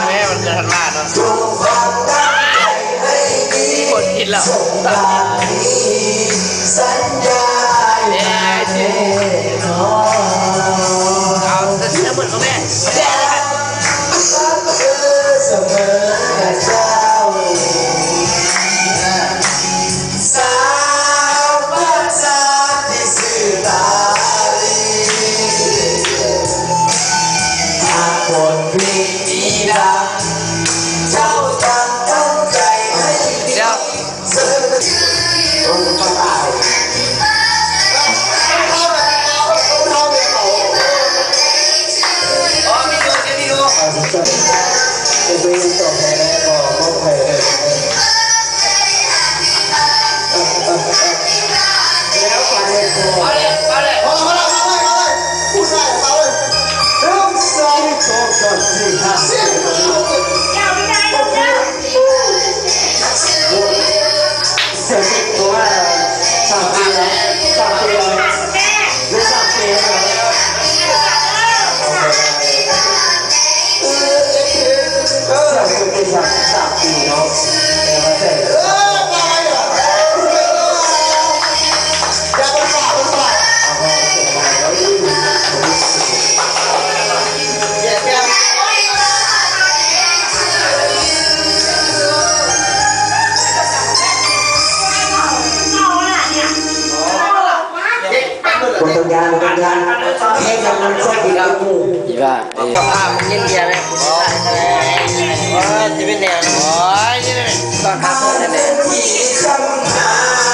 ແມ່ ມັນເກີດທັນວາເນາະ ຄົນຜິດແລ້ວ ສັນຍາໃຫ້ແນ່ນອນ ເອົາ ເອົາເສຍໝົດກໍແມ່ ສະເໝີກັບເຈົ້າ ສາວພາສາທີ່ຊື່ຕາລີ ຫາກຄົນທີ່ມີດຳ ເຈົ້າຕ້ອງຕັ້ງໃຈໃຫ້ດີ ດຽວ ບໍ່ຕ້ອງຢ້ານ ບໍ່ຕ້ອງຢ້ານ ແຄ່ຢາກນຳໃຊ້ທີ່ລາວໝູ່ ອີວ່າ ເອີ ສະພາບມັນເຢັນເຢັນເລີຍ ໂອ້ຍ ຊິເປັນແນວ ໂອ້ຍ ນີ້ແຫຼະ ຕ້ອນຮັບເພິ່ນແຫຼະ.